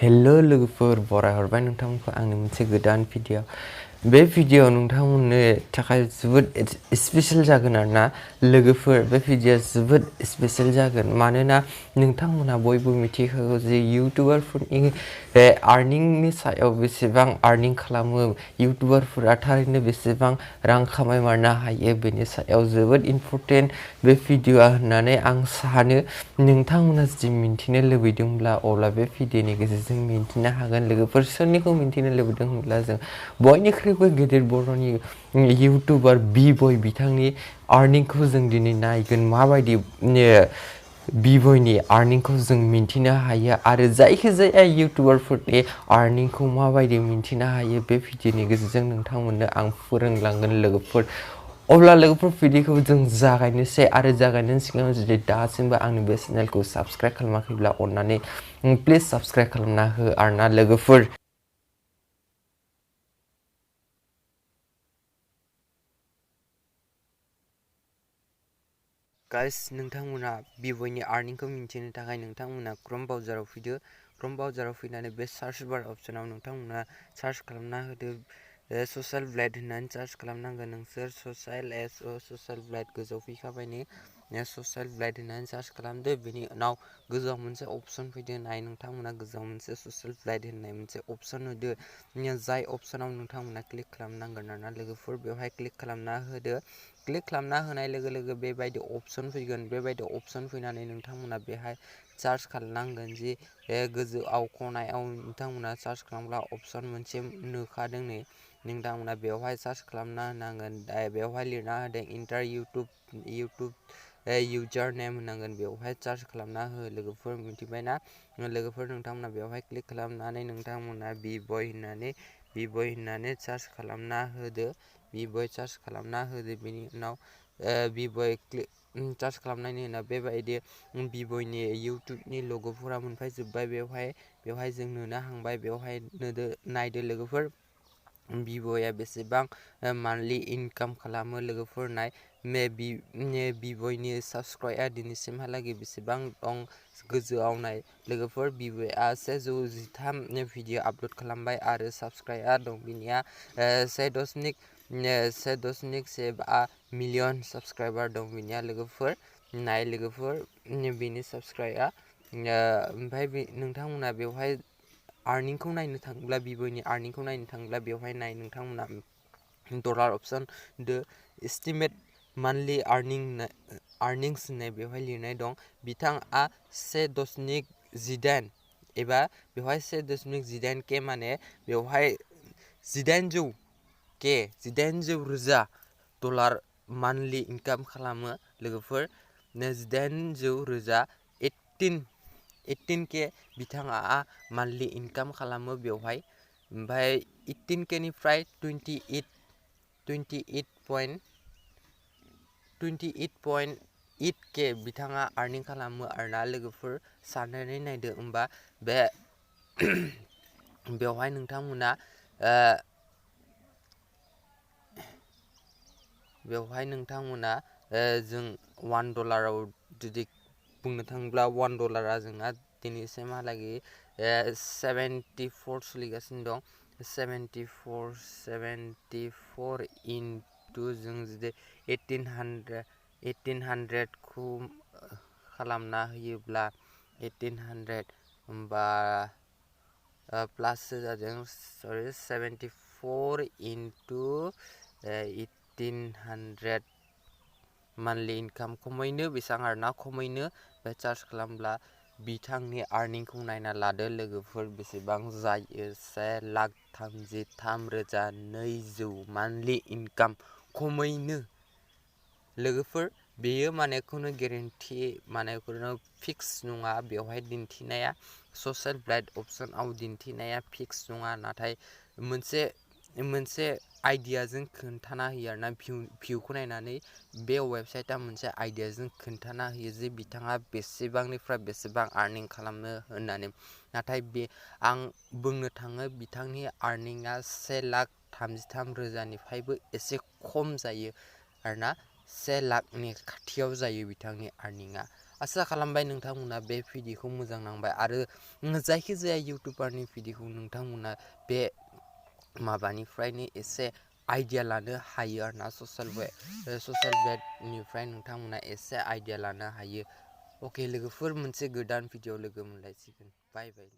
Hello लोगोफोर बरायहरबाय नोंथांमोनखौ आंनि मोनसे गोदान भिडिअ बे भिडिअ नोंथांमोननो थाखाय जोबोद स्पेशल जागोन आरोना लोगोफोर बे भिडिअ जोबोद स्पेशल जागोन मानोना नोंथांमोना बयबो मिथिखागौ जे इउटुबारफोरनि आर्निंनि सायाव बेसेबां आर्निं खालामो इउटुबारफोरा थारैनो बेसेबां रां खामायमारनो हायो बेनि सायाव जोबोद इम्परटेन्ट बे भिडिअआ होननानै आं सानो नोंथांमोना जुदि मिन्थिनो लुबैदोंब्ला अब्ला बे भिडिअनि गेजेरजों मिन्थिनो हागोन लोगोफोर सोरनिखौ मिन्थिनो लुबैदों होनब्ला जों बयनिख्रुइबो गेदेर बर'नि इउटुबार बि-बय बिथांनि आर्निंखौ जों दिनै नायगोन माबायदि बि-बयनि आर्निंखौ जों मिन्थिनो हायो आरो जायखिजाया इउटुबारफोरनि आर्निंखौ माबायदि मिन्थिनो हायो बे भिडिअनि गेजेरजों नोंथांमोननो आं फोरोंलांगोन लोगोफोर अब्ला लोगोफोर भिडिअखौ जों जागायनोसै आरो जागायनायनि सिगां जुदि दासिमबो आंनि बे चेनेलखौ साबस्क्राइब खालामाखैब्ला अन्नानै प्लिज साबस्क्राइब खालामना हो आरोना लोगोफोर गाइस नोंथांमोना बि-बयनि आर्निंखौ मिन्थिनो थाखाय नोंथांमोना क्रोम ब्राउजाराव फैदो क्रोम ब्राउजाराव फैनानै बे सार्च बार अप्शनाव नोंथांमोना सार्च खालामना होदो ससियेल ब्लेड होननानै सार्च खालामनांगोन नोंसोर ससियेल ब्लेड गोजौआव फैखाबायनो ससियेल ब्लेड होननानै सार्च खालामदो बेनि उनाव गोजौआव मोनसे अपसन फैदो नाय नोंथांमोना गोजौआव मोनसे ससियेल ब्लेड होननाय मोनसे अपसन होदो जाय अपसनाव नोंथांमोना क्लिक खालामनांगोन आरोना लोगोफोर बेवहाय क्लिक खालामना होदो क्लिक खालामना होनाय लोगो लोगो बेबायदि अपसन फैगोन बेबायदि अपसन फैनानै नोंथांमोना बेहाय सार्च खालामनांगोन जि गोजौआव खनायाव नोंथांमोना सार्च खालामग्रा अपसन मोनसे नुखादों नै नोंथांमोना बेवहाय सार्च खालामना होनांगोन बेवहाय लिरना होदों इन्टार इउटुब इउजार नेम होनांगोन बेवहाय सार्च खालामना हो लोगोफोर मिथिबायना लोगोफोर नोंथांमोना बेवहाय क्लिक खालामनानै नोंथांमोना बि-बय होननानै सार्च खालामना होदो बि-बय सार्च खालामना होदो बेनि उनाव बि-बय सार्च खालामनायनि उनाव बेबायदि बि-बयनि इउटुबनि लग'फोरा मोनफैजोब्बाय बेवहाय जों नुनो हांबाय बेवहाय नायदो लोगोफोर बि-बयआ बेसेबां मान्थलि इनकाम खालामो लोगोफोर नाय बि-बयनि साबस्क्राइबआ दिनैसिमहालागै बेसेबां दं गोजौआव नाय लोगोफोर बि-बयआ 113 भिडिअ आपल'ड खालामबाय आरो साबस्क्राइबआ दं बिनिया 1.17 मिलियन साबस्क्राइबार दं बिनिया लोगोफोर नाय लोगोफोर बिनि साबस्क्राइबआ ओमफ्राय नोंथांमोना बेवहाय आर्निंखौ नायनो थाङोब्ला बि-बयनि आर्निंखौ नायनो थाङोब्ला बेवहाय नाय नोंथांमोना डलार अपसन दो एस्टिमेट मान्थलि आर्निंस होननाय बेवहाय लिरनाय दं बिथाङा 1.18 एबा बेवहाय 1.18 माने बेवहाय 1800 डलार मान्थलि इनकाम खालामो लोगोफोर 18K बिथाङा मान्थलि इनकाम खालामो बेवहाय ओमफ्राय 18K निफ्राय 28.8K बिथाङा आर्निं खालामो आरोना लोगोफोर साननानै नायदो होमबा बे बेवहाय नोंथांमोना जों $1 जुदि बुंनो थाङोब्ला $1 जोंना दिनैसिमहालागै 74 सोलिगासिनो दं 74 इनटु जों जुदि 1800खौ खालामना होयोब्ला 1800 होमबा प्लास जादों 74 इनटु 1800 मान्थलि इनकाम खमैनो बेसेबां आरोना खमैनो बे चार्ज खालामब्ला बिथांनि आर्निंखौ नायना लादो लोगोफोर बेसेबां जायो 1,33,200 मान्थलि इनकाम खमैनो लोगोफोर बेयो माने खुनु गेरेन्टि माने खुनु फिक्स नङा बेवहाय दिन्थिनाया ससियेल ब्लेड अप्शनाव दिन्थिनाया फिक्स नङा नाथाय मोनसे आइडियाजों खोन्थाना होयो आरोना भिउखौ नायनानै बे वेबसाइटआ मोनसे आइडियाजों खोन्थाना होयो जे बिथाङा बेसेबांनिफ्राय बेसेबां आर्निं खालामनो होननानै नाथाय आं बुंनो थाङो बिथांनि आर्निंआ 1,33,000निफ्रायबो एसे खम जायो आरोना 1 लाखनि खाथियाव जायो बिथांनि आर्निंआ आसा खालामबाय नोंथांमोना बे भिडिअखौ मोजां नांबाय आरो जायखिजाया इउटुबारनि भिडिअखौ नोंथांमोना बे माबानिफ्रायनो एसे आइडिया लानो हायो आरोना ससियेल वेबनिफ्राय नोंथांमोना एसे आइडिया लानो हायो। अके लोगोफोर मोनसे गोदान भिडिअ लोगो मोनलायसिगोन बाय बाय।